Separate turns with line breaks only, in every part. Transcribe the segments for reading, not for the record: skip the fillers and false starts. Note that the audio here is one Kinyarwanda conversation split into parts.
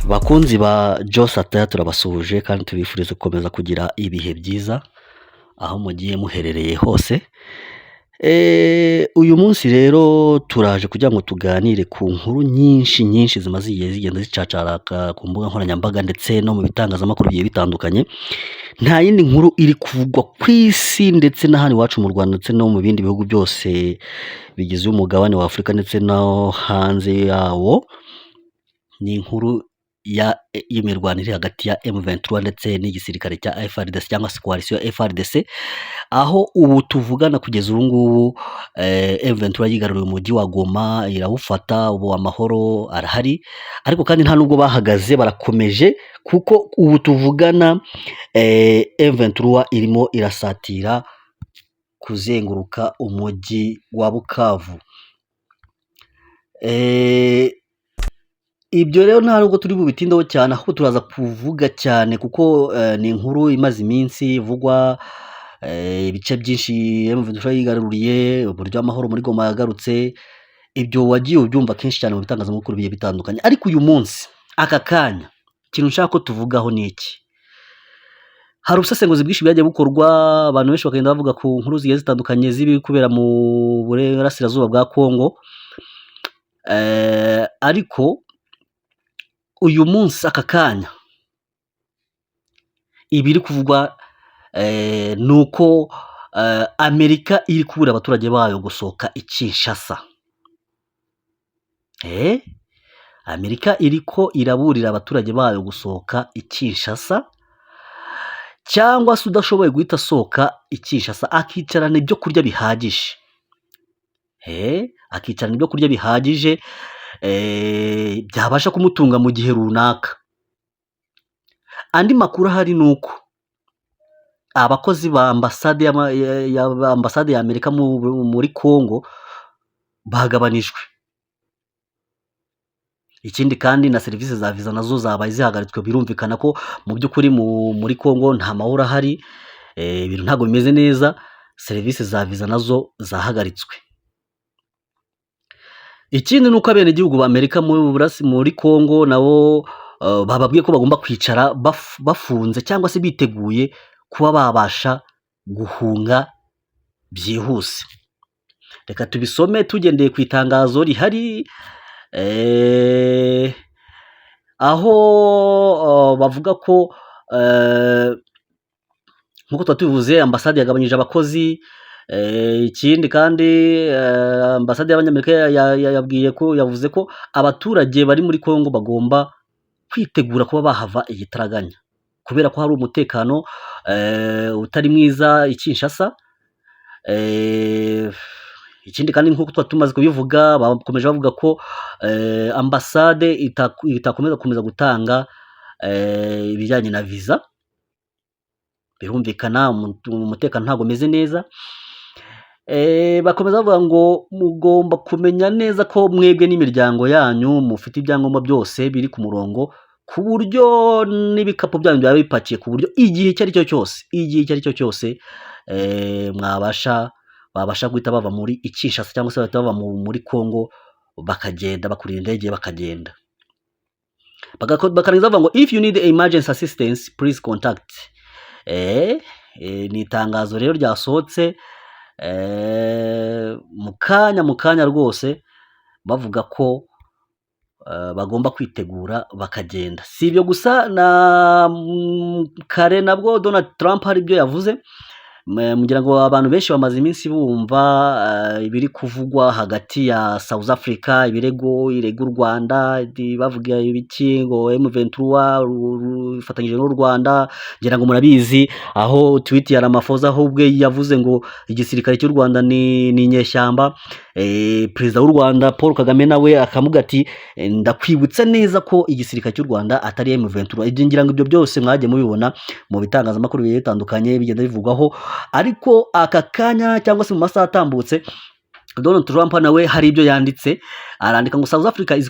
Bakunzi ba Josataya, turabasuhuje kandi tubifuriza gukomeza kugira ibihe byiza aho mugiye muherereye hose. Uyu munsi rero turaje kugira ngo tuganire ku nkuru nyinshi nyinshi zimaze igihe zigenda zicacaraka ku mbuga nkoranyambaga ndetse no mu bitangazamakuru bigiye bitandukanye. Nta yindi nkuru iri kuvugwa ku isi ndetse na hano iwacu mu Rwanda ndetse no mu bindi bihugu byose bigize umugabane wa Afurika ndetse no hanze yawo, ni inkuru y'imirwano iri hagati ya M23 ndetse n'igisirikare cya FARDC cyangwa se coalition ya FARDC, aho ubu tuvugana kugeza ubu ngubu M23 yigaruriye umujyi wa Goma, irawufata, ubu amahoro arahari. Ariko kandi nta nubwo bahagaze, barakomeje, kuko ubu tuvugana M23 irimo irasatira kuzenguruka umujyi wa Bukavu. Ibyo rero nta nubwo turi bubitindeho cyane, ahubwo turaza kuvuga cyane kuko ni inkuru imaze iminsi ivugwa, ibice byinshi M23 yigaruriye, uburyo amahoro muri Goma yagarutse. Ibyo wagiye ubyumva kenshi cyane mu bitangazamakuru bigiye bitandukanye. Ariko uyu munsi, aka kanya, ikintu nshaka ko tuvugaho ni iki: hari ubusesenguzi bwinshi bwagiye bukorwa, abantu benshi bakagenda bavuga ku nkuru zigiye zitandukanye z'ibiri kubera mu burasirazuba bwa Kongo. Ariko uyu munsi, aka kanya, ibiri kuvugwa ni uko Amerika iri kuburira abaturage bayo gusohoka i Kinshasa. Amerika iriko iraburira abaturage bayo gusohoka i Kinshasa, cyangwa se udashoboye guhita asohoka i Kinshasa akicarana ibyo kurya bihagije, akicarana ibyo kurya bihagije byabasha kumutunga mu gihe runaka. Andi makuru ahari ni uko abakozi ba ambasade ya Amerika muri Congo bagabanijwe. Ikindi kandi, na serivisi za viza nazo zabaye zihagaritswe. Birumvikana ko mu by'ukuri muri Congo nta mahoro ahari, ibintu ntabwo bimeze neza, serivisi za viza nazo zahagaritswe. Ikindi ni uko abenegihugu ba Amerika muri Congo nabo bababwiye ko bagomba kwicara bafunze cyangwa se biteguye kuba babasha guhunga byihuse. Reka tubisome tugendeye ku itangazo rihari, aho bavuga ko nk'uko tuba tubivuze, ambasade yagabanyije abakozi. Ikindi kandi, ambasade y'Abanyamerika yabwiye ko, yavuze ko abaturage bari muri Congo bagomba kwitegura kuba bahava igitaraganya kubera ko hari umutekano utari mwiza i Kinshasa. Ikindi kandi, nk'uko tuba tumaze kubivuga, bakomeje bavuga ko ambasade itakomeza gukomeza gutanga ibijyanye na viza. Birumvikana, umutekano ntabwo umeze neza. Bakomeza bavuga ngo mugomba kumenya neza ko mwebwe n'imiryango yanyu mufite ibyangombwa byose biri ku murongo, ku buryo n'ibikapu byanyu byaba bipakiye, ku buryo igihe icyo ari cyo cyose, igihe icyo ari cyo cyose, mwabasha babasha guhita bava muri Kinshasa cyangwa se bahita bava muri Congo, bakagenda bakurira indege bakagenda. Bakarangiza bavuga ngo "If you need emergency assistance, please contact". Ni itangazo rero ryasohotse mu kanya, mu kanya rwose, bavuga ko bagomba kwitegura bakagenda. Si ibyo gusa, na kare nabwo Donald Trump hari ibyo yavuze. Mugira ngo abantu benshi bamaze iminsi bumva ibiri kuvugwa hagati ya South Africa, ibirego irega u Rwanda, bavuga ibiki ngo M23 rufatanyije n'u Rwanda. Ngira ngo murabizi aho tweet ya Ramaphosa, aho ubwe yavuze ngo igisirikare cy'u Rwanda ni inyeshyamba. Perezida w'u Rwanda Paul Kagame nawe akamuga ati "Ndakwibutsa neza ko igisirikare cy'u Rwanda atari M23". Ibyo ngira ngo ibyo byose mwagiye mubibona mu bitangazamakuru bigiye bitandukanye bigenda bivugwaho. Ariko aka kanya cyangwa se mu masaha atambutse, Donald Trump nawe hari ibyo yanditse, arandika ngo "South Africa is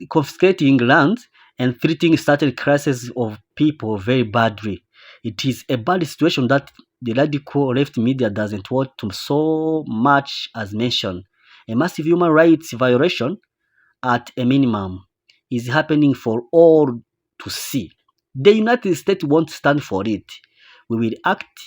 confiscating land and treating certain classes of people very badly. It is a bad situation that the radical left media doesn't want to so much as mention. A massive human rights violation, at a minimum, is happening for all to see. The United States won't stand for it. We will act.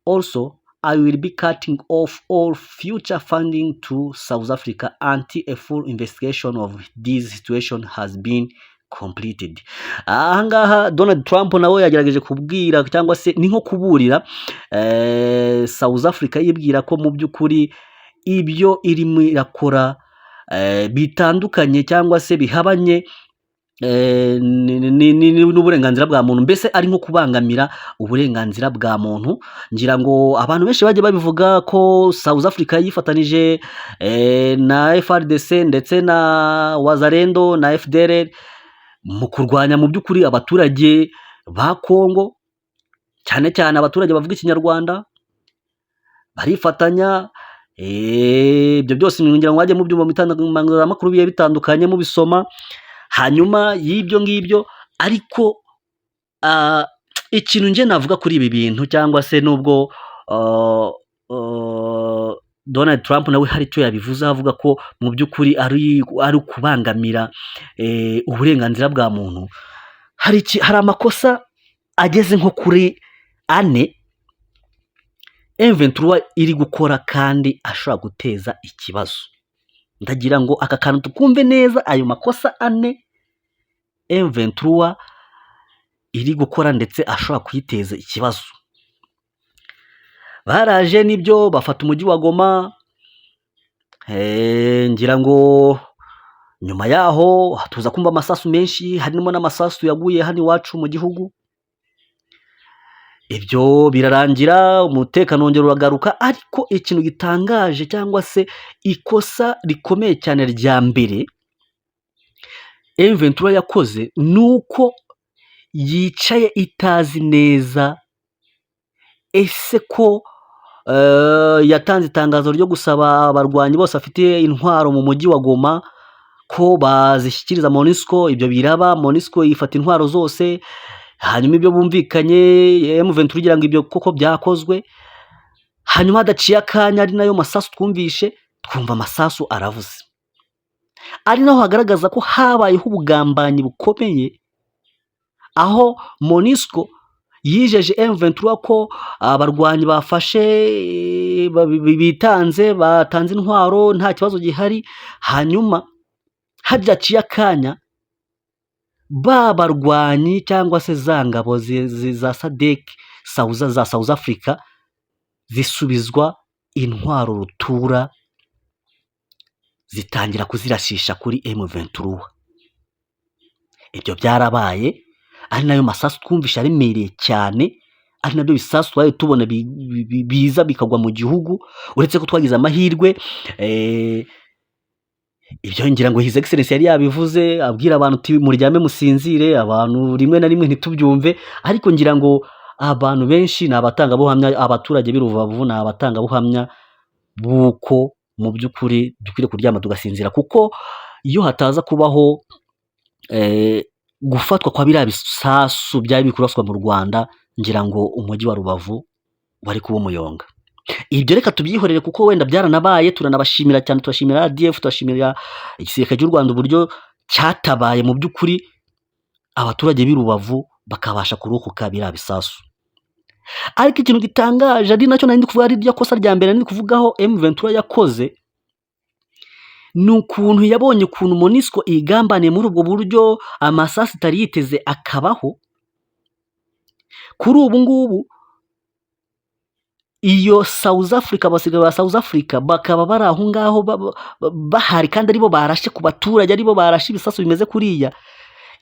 Also, I will be cutting off all future funding to South Africa until a full investigation of this situation has been completed." Ahangaha Donald Trump nawe yagerageje kubwira, cyangwa se ni nko kuburira South Africa, yibwira ko mu by'ukuri ibyo irimo irakora bitandukanye cyangwa se bihabanye n'uburenganzira bwa muntu, mbese ari nko kubangamira uburenganzira bwa muntu. Ngira ngo abantu benshi bagiye babivuga ko South Africa yifatanije na FARDC ndetse na Wazalendo na FDLR mu kurwanya mu by'ukuri abaturage ba Congo, cyane cyane abaturage bavuga Ikinyarwanda, barifatanya. Ibyo byose ngira ngo mwajye mubyumva mu bitangazamakuru bigiye bitandukanye, mubisoma. Hanyuma y'ibyo ngibyo ariko, ikintu njye navuga kuri ibi bintu, cyangwa se nubwo Donald Trump nawe hari icyo yabivuze avuga ko mu by'ukuri ari ukubangamira uburenganzira bwa muntu, hari amakosa ageze nko kuri ane M23 iri gukora kandi ashobora guteza ikibazo. Ndagira ngo aka kantu tukumve neza, ayo makosa ane M23 iri gukora ndetse ashobora kuyiteza ikibazo. Baraje nibyo, bafata umujyi wa Goma, ngira ngo nyuma yaho tuza kumva amasasu menshi, harimo n'amasasu yaguye hano iwacu mu gihugu. Ibyo birarangira, umutekano wongera uragaruka, ariko ikintu gitangaje cyangwa se ikosa rikomeye cyane rya mbere M23 yakoze ni uko yicaye itazi neza ese ko yatanze itangazo ryo gusaba abarwanyi bose bafite intwaro mu mujyi wa Goma ko bazishyikiriza MONUSCO. Ibyo biraba, MONUSCO ifata intwaro zose, hanyuma ibyo bumvikanye M23 igira ngo ibyo koko byakozwe, hanyuma hadaciye akanya, ari nayo masasu twumvishe, twumva amasasu aravuze, ari naho hagaragaza ko habayeho ubugambanyi bukomeye, aho MONUSCO yijeje M23 ko abarwanyi bafashe bitanze, batanze intwaro, nta kibazo gihari, hanyuma hadaciye akanya ba barwanyi cyangwa se za ngabo za SADC za South Africa zisubizwa intwaro rutura, zitangira kuzirashisha kuri M23. Ibyo byarabaye, ari nayo masasu twumvishe aremereye cyane, ari nabyo bisasu twari tubona biza bikagwa mu gihugu, uretse ko twagize amahirwe. Ibyo ngira ngo His Excellency yari yabivuze, abwira abantu uti: "Muryame musinzire." Abantu rimwe na rimwe ntitubyumve, ariko ngira ngo abantu benshi ni abatangabuhamya, abaturage b'i Rubavu ni abatangabuhamya b'uko mu by'ukuri dukwiriye kuryama tugasinzira, kuko iyo hataza kubaho gufatwa kwa biriya bisasu byari biri kuraswa mu Rwanda, ngira ngo umujyi wa Rubavu wari kuba umuyonga. Ibyo reka tubyihorere kuko wenda byaranabaye, turanabashimira cyane, turashimira RDF, turashimira igisirikare cy'u Rwanda uburyo cyatabaye mu by'ukuri abaturage b'i Rubavu bakabasha kurokoka biriya bisasu. Ariko ikintu gitangaje, ari nacyo nari ndi kuvuga, ari ryo kosa rya mbere nari ndi kuvugaho M23 yakoze, ni ukuntu yabonye ukuntu MONUSCO igambaniye muri ubwo buryo, amasasu itari yiteze akabaho. Kuri ubu ngubu iyo South Africa, abasirikare ba South Africa bakaba bari aho ngaho bahari, kandi aribo barashe ku baturage, aribo barashe ibisasu bimeze kuriya.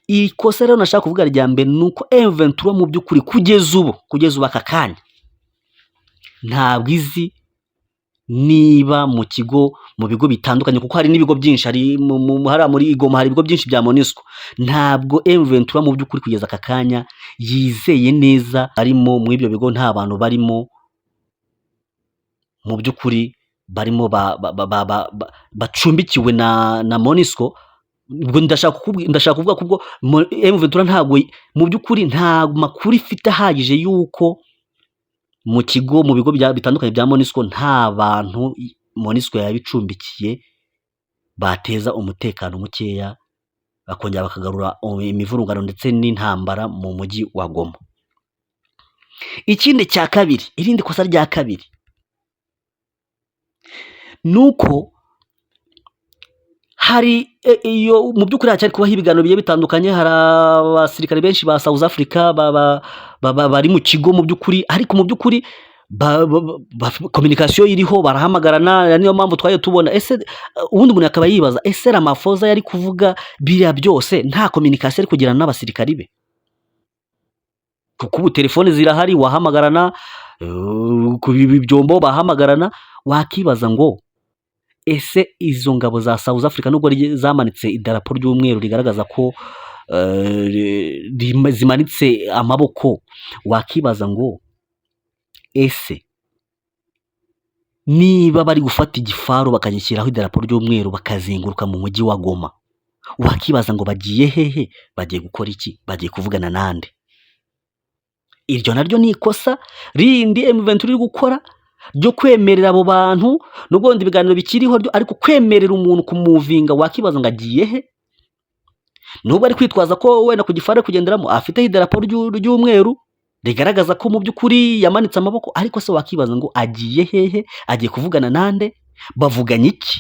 Ikosa rero nashaka kuvuga rya mbere ni uko M23 mu by'ukuri kugeza ubu aka kanya ntabwo izi niba mu kigo, mu bigo bitandukanye, kuko hari n'ibigo byinshi hari hariya muri Goma, hari ibigo byinshi bya MONUSCO, ntabwo M23 mu by'ukuri kugeza aka kanya yizeye neza arimo muri ibyo bigo nta bantu barimo mu by'ukuri barimo bacumbikiwe na MONUSCO. Ubwo ndashaka kuvuga ko ubwo M23 ntabwo mu by'ukuri nta makuru ifite ahagije y'uko mu kigo, mu bigo bitandukanye bya MONUSCO nta bantu MONUSCO yabicumbikiye bateza umutekano mukeya. bakongera bakagarura imivurungano ndetse n'intambara mu mujyi wa Goma. Ikindi cya kabiri, irindi kosa rya kabiri, ni uko hari iyo mu by'ukuri hacyari kubaho ibiganiro bigiye bitandukanye. Hari abasirikare benshi ba South Africa bari mu kigo mu by'ukuri, ariko mu by'ukuri communication iriho, barahamagarana. Niyo mpamvu twagiye tubona. Ese ubundi umuntu akaba yibaza: ese Ramaphosa yari kuvuga biriya byose nta communication ari kugirana n'abasirikari be? Kuko ubu telefone zirahari, wahamagarana ku byombo bahamagarana. Wakibaza ngo: ese izo ngabo za South Africa, nubwo zamanitse idarapo ry'umweru rigaragaza ko zimanitse amaboko, wakibaza ngo: ese niba bari gufata igifaru bakagishyiraho idarapo ry'umweru, bakazenguruka mu mujyi wa Goma, wakibaza ngo bagiye hehe? Bagiye gukora iki? Bagiye kuvugana nande? Iryo naryo ni ikosa rindi M23 iri gukora ryo kwemerera abo bantu, nubwo wenda ibiganiro bikiriho, ariko kwemerera umuntu kumuvinga, wakibaza ngo agiye he? Nubwo ari kwitwaza ko wenda ku gifaru ari kugenderamo afiteho idarapo ry'umweru rigaragaza ko mu by'ukuri yamanitse amaboko, ariko se wakibaza ngo agiye hehe? Agiye kuvugana nande? Bavuganye iki?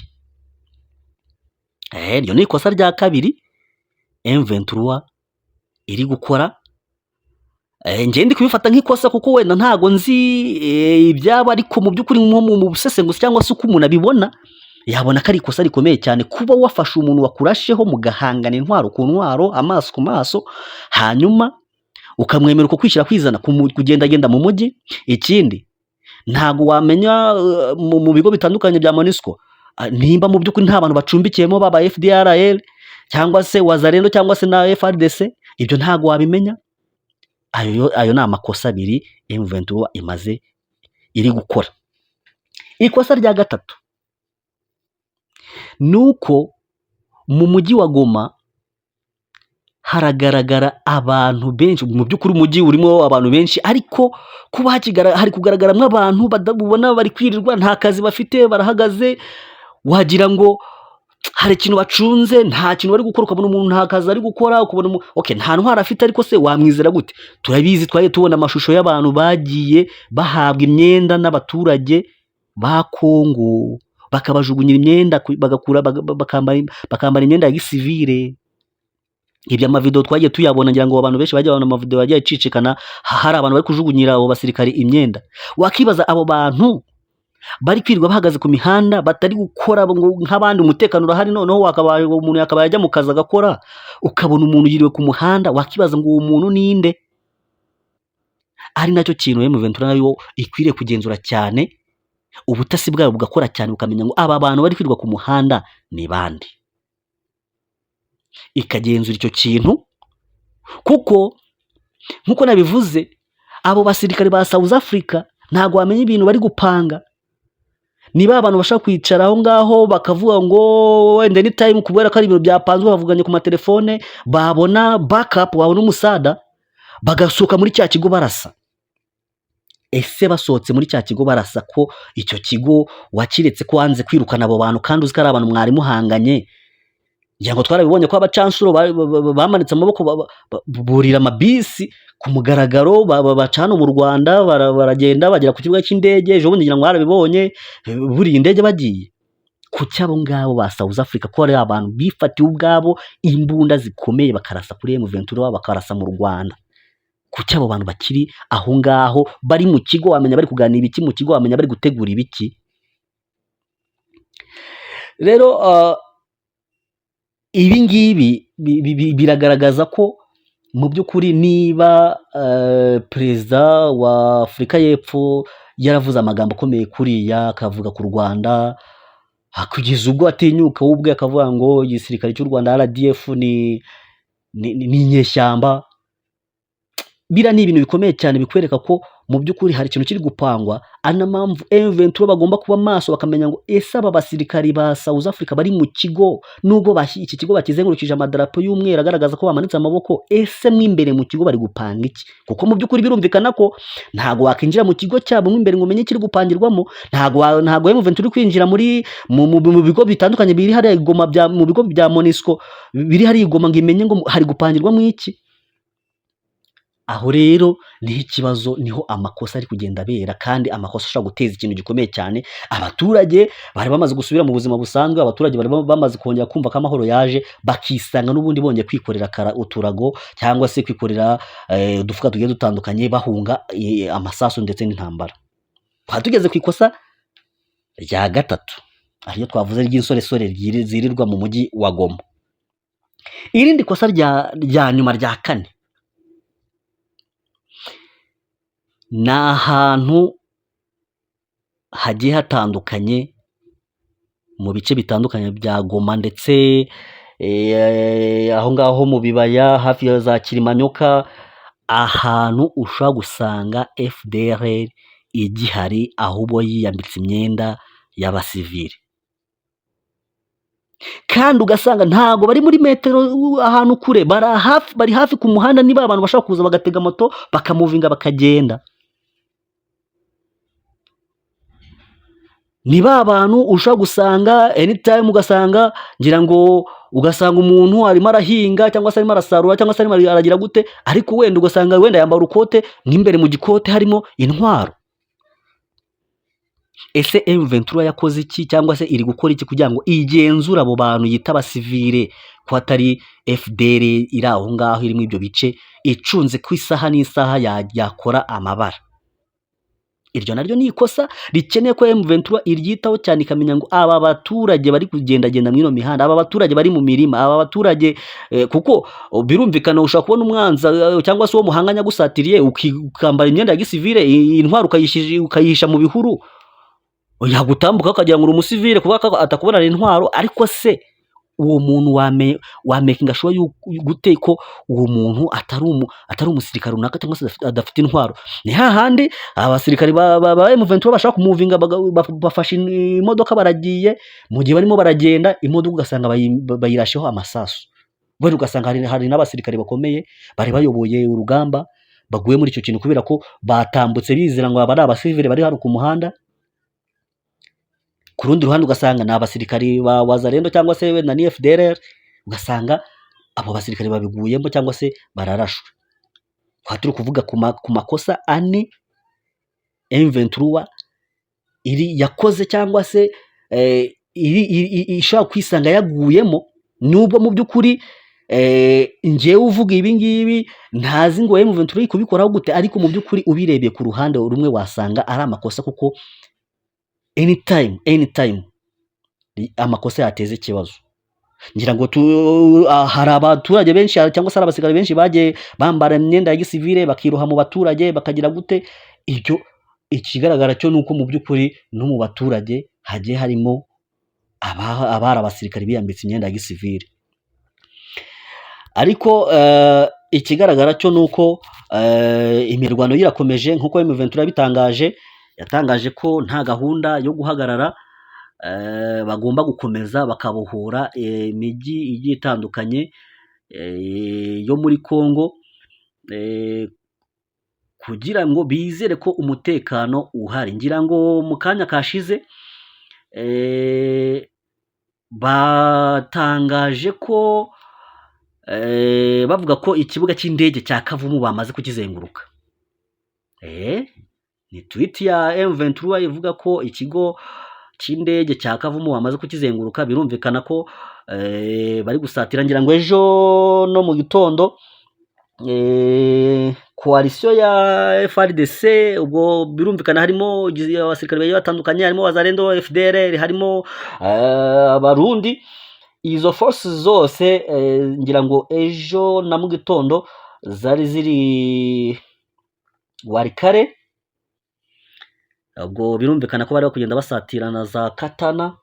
Iryo ni ikosa rya kabiri M23 iri gukora. Njye ndi kubifata nk'ikosa kuko wenda ntago nzi ibyabo, ariko mu by'ukuri nko mu busesenguzi cyangwa se uko umuntu abibona, yabona ko ari ikosa rikomeye cyane kuba wafashe umuntu wakurasheho, mugahangana intwaro ku ntwaro, amaso ku maso, hanyuma ukamwemera uko kwishyira kwizana kugendagenda mu mujyi. Ikindi, ntago wamenya mu bigo bitandukanye bya MONUSCO nimba mu by'ukuri nta bantu bacumbikiyemo baba FDLR cyangwa se Wazalendo cyangwa se na FARDC. Ibyo ntago wabimenya. Ayo ni amakosa abiri M23 imaze iri gukora. Ikosa rya gatatu ni uko mu mujyi wa Goma haragaragara abantu benshi. Mu by'ukuri umujyi urimo abantu benshi, ariko kuba hari kugaragaramo abantu ubona bari kwirirwa, nta kazi bafite, barahagaze, wagira ngo hari ikintu bacunze, nta kintu bari gukora. Ukabona umuntu nta kazi ari gukora, ukabona okay, nta ntwaro afite, ariko se wamwizera gute? Turabizi, twagiye tubona amashusho y'abantu bagiye bahabwa imyenda n'abaturage ba Kongo, bakabajugunyira imyenda, bagakura bakambara imyenda ya gisivile. Ibyo amavideo twagiye tuyabona, ngira ngo abantu benshi bagiye babona amavideo yagiye acicikana, hari abantu bari kujugunyira abo basirikari imyenda. Wakibaza abo bantu bari kwirirwa bahagaze ku mihanda batari gukora ngo nk'abandi, umutekano urahari, noneho wakabaye umuntu yakabaye ajya mu kazi agakora, ukabona umuntu yiriwe ku muhanda, wakibaza ngo uwo muntu ninde? Ari nacyo kintu M23 nayo ikwiriye kugenzura cyane, ubutasi bwayo bugakora cyane, bukamenya ngo aba bantu bari kwirirwa ku muhanda ni bande, ikagenzura icyo kintu. Kuko nk'uko nabivuze, abo basirikare ba South Africa ntabwo wamenya ibintu bari gupanga. Niba abantu bashaka kwicara aho ngaho bakavuga ngo wenda anytime, kubera ko ari ibintu byapanzwe, bavuganye ku matelefone, babona backup, babona umusada, bagasohoka muri cya kigo barasa. Ese basohotse muri cya kigo barasa, ko icyo kigo wakiretse, ko wanze kwirukana abo bantu kandi uzi ko ari abantu mwari muhanganye? Ngira ngo twarabibonye ko abacancuro bamanitse amaboko, burira amabisi ku mugaragaro, baca hano mu Rwanda, baragenda bagera ku kibuga cy'indege ejo bundi, ngira ngo barabibonye, buriye indege bagiye. Kuki abo ngabo ba South Africa, ko ari abantu bifatiye ubwabo imbunda zikomeye, bakarasa kuri M23, bakarasa mu Rwanda, kuki abo bantu bakiri aho ngaho bari mu kigo? Wamenya bari kuganira ibiki mu kigo? Wamenya bari gutegura ibiki? Rero ibi ngibi biragaragaza ko mu by'ukuri niba perezida wa Afurika y'Epfo yaravuze amagambo akomeye kuriya, akavuga ku Rwanda, kugeza ubwo atinyuka we ubwe akavuga ngo igisirikare cy'u Rwanda RDF ni inyeshyamba, biriya ni ibintu bikomeye cyane bikwereka ko mu by'ukuri mu by'ukuri hari ikintu kiri gupangwa, ari na mpamvu M23 bagomba kuba maso bakamenya ngo ese aba basirikari ba South Africa bari mu kigo, nubwo iki kigo bakizengurukije amadarapo y'umweru agaragaza ko bamanitse amaboko, ese mo imbere mu kigo bari gupanga iki? Kuko mu by'ukuri birumvikana ko ntago wakinjira mu kigo cyabo mo imbere ngo umenye ikiri gupangirwamo. Ntago M23 iri kwinjira muri mu bigo bitandukanye biri hariya i Goma, mu bigo bya MONUSCO biri hariya i Goma, ngo imenye ngo hari gupangirwamo iki. Aho rero niho ikibazo, niho amakosa ari kugenda abera, kandi amakosa ashobora guteza ikintu gikomeye cyane. Abaturage bari bamaze gusubira mu buzima busanzwe, abaturage bari bamaze kongera kumva ko amahoro yaje, bakisanga n'ubundi bongeye kwikorera uturago cyangwa se kwikorera udufuka tugiye dutandukanye, bahunga amasasu ndetse n'intambara. Twari tugeze ku ikosa rya gatatu, ariyo twavuze ry'insoresore zirirwa mu mujyi wa Goma. Irindi kosa rya nyuma rya kane ni ahantu hagiye hatandukanye mu bice bitandukanye bya Goma, ndetse aho ngaho mu bibaya hafi ya za Kilimanyoka, ahantu ushobora gusanga FDLR igihari ahubwo yiyambitse imyenda y'abasivili, kandi ugasanga ntago bari muri metero ahantu kure, bari hafi ku muhanda. Niba abantu bashobora kuza bagatega moto bakamuvinga bakagenda, ni ba bantu ushobora gusanga anytime, ugasanga ngira ngo ugasanga umuntu arimo arahinga cyangwa se arimo arasarura cyangwa se arimo aragira gute, ariko wenda ugasanga wenda yambara urukote, mw'imbere mu gikote harimo intwaro. Ese M23 yakoze iki cyangwa se iri gukora iki kugira ngo igenzure abo bantu yita abasivile, ko atari FDL iri aho ngaho iri muri ibyo bice icunze ku isaha n'isaha yakora amabara? Iryo naryo ni ikosa rikeneye ko M23 iryitaho cyane, ikamenya ngo aba baturage bari kugendagenda muri ino mihanda, aba baturage bari mu mirima, aba baturage, kuko birumvikana ushobora kubona umwanzi cyangwa se uwo muhanganye agusatiriye, ukambara imyenda ya gisivile, intwaro ukayihisha mu bihuru, yagutambuka ukagira ngo uri umusivile kuko atakubonana intwaro. Ariko se uwo muntu wamakinga sure gute ko uwo muntu atari umusirikare runaka cyangwa se adafite intwaro? Ni hahandi abasirikare ba M23 bashaka kumuvinga, bafashe imodoka baragiye, mu gihe barimo baragenda imodoka ugasanga bayirasheho amasasu, wenda ugasanga hari n'abasirikare bakomeye bari bayoboye urugamba baguye muri icyo kintu kubera ko batambutse bizera ngo aba ari abasivile bari hano ku muhanda. Ku rundi ruhande ugasanga ni abasirikari ba Wazalendo cyangwa se wenda ni FDLR, ugasanga abo basirikare babiguyemo cyangwa se bararashwe. Twari turi kuvuga ku makosa ane M23 iri yakoze cyangwa se ishobora kwisanga yaguyemo, nubwo mu by'ukuri njyewe uvuga ibi ngibi ntazi ngo M23 iri kubikoraho gute, ariko mu by'ukuri ubirebeye ku ruhande rumwe wasanga ari amakosa, kuko anytime amakosa yateza ikibazo. Ngira ngo hari abaturage benshi cyangwa se hari abasirikare benshi bagiye bambara imyenda ya gisivile bakiroha mu baturage bakagira gute. Ibyo ikigaragara cyo ni uko mu by'ukuri no mu baturage hagiye harimo abari abasirikare biyambitse imyenda ya gisivile. Ariko ikigaragara cyo ni uko imirwano yo irakomeje nk'uko M23 yabitangaje. Yatangaje ko nta gahunda yo guhagarara, bagomba gukomeza bakabohora imijyi igiye itandukanye yo muri Congo, kugira ngo bizere ko umutekano uhari. Ngira ngo mu kanya kashize batangaje ko bavuga ko ikibuga cy'indege cya Kavumu bamaze kukizenguruka. Ni tweet ya M23 ivuga ko ikigo cy'indege cya Kavumu bamaze kukizenguruka. Birumvikana ko bari gusatira. Ngira ngo ejo no mu gitondo coalition ya FARDC, ubwo birumvikana harimo abasirikare bagiye batandukanye, harimo Wazalendo, FDLR, harimo Abarundi, izo forces zose ngira ngo ejo na mu gitondo zari ziri Walikale. Ubwo birumvikana ko bari kugenda basatira na za Katana.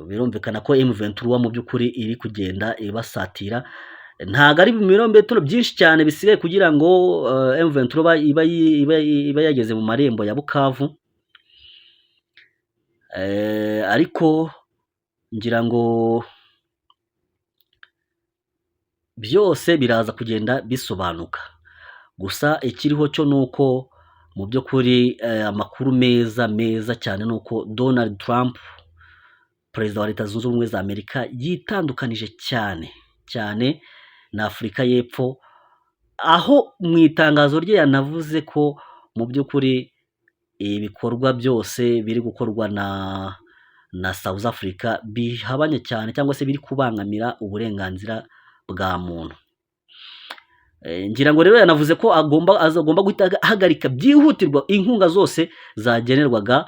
Birumvikana ko Birumvikana ko M23 mu by'ukuri iri kugenda ibasatira. Ntabwo ari ibirometero byinshi cyane bisigaye kugira ngo M23 iba yageze mu marembo ya Bukavu, ariko ngira ngo byose biraza kugenda bisobanuka. Gusa ikiriho cyo ni uko mu by'ukuri amakuru meza meza cyane ni uko Donald Trump, perezida wa Leta Zunze Ubumwe za Amerika, yitandukanije cyane cyane na Afurika y'Epfo, aho mu itangazo rye yanavuze ko mu by'ukuri ibikorwa byose biri gukorwa na South Africa bihabanye cyane cyangwa se biri kubangamira uburenganzira bwa muntu. Ngira ngo rero yanavuze ko agomba guhita ahagarika byihutirwa inkunga zose zagenerwaga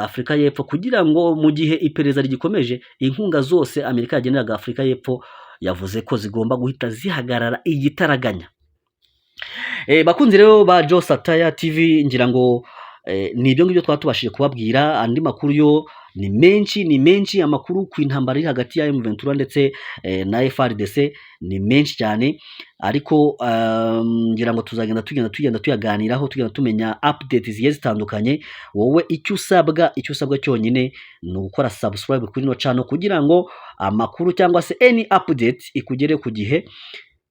Afurika y'Epfo, kugira ngo mu gihe iperereza rigikomeje, inkunga zose Amerika yageneraga Afurika y'Epfo yavuze ko zigomba guhita zihagarara igitaraganya. Bakunzi rero ba Joe Sataya TV, ngira ngo ni ibyo ngibyo twaba tubashije kubabwira. Andi makuru yo ni menshi, ni menshi. Amakuru ku intambara iri hagati ya M23 ndetse na FARDC ni menshi cyane, ariko ngira ngo tuzagenda tugenda tuyaganiraho, tugenda tumenya update zigiye zitandukanye. Wowe icyo usabwa cyonyine ni ugukora subscribe kuri ino channel kugira ngo amakuru cyangwa se any update ikugere ku gihe,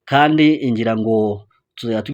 kandi ngira ngo tuzajya.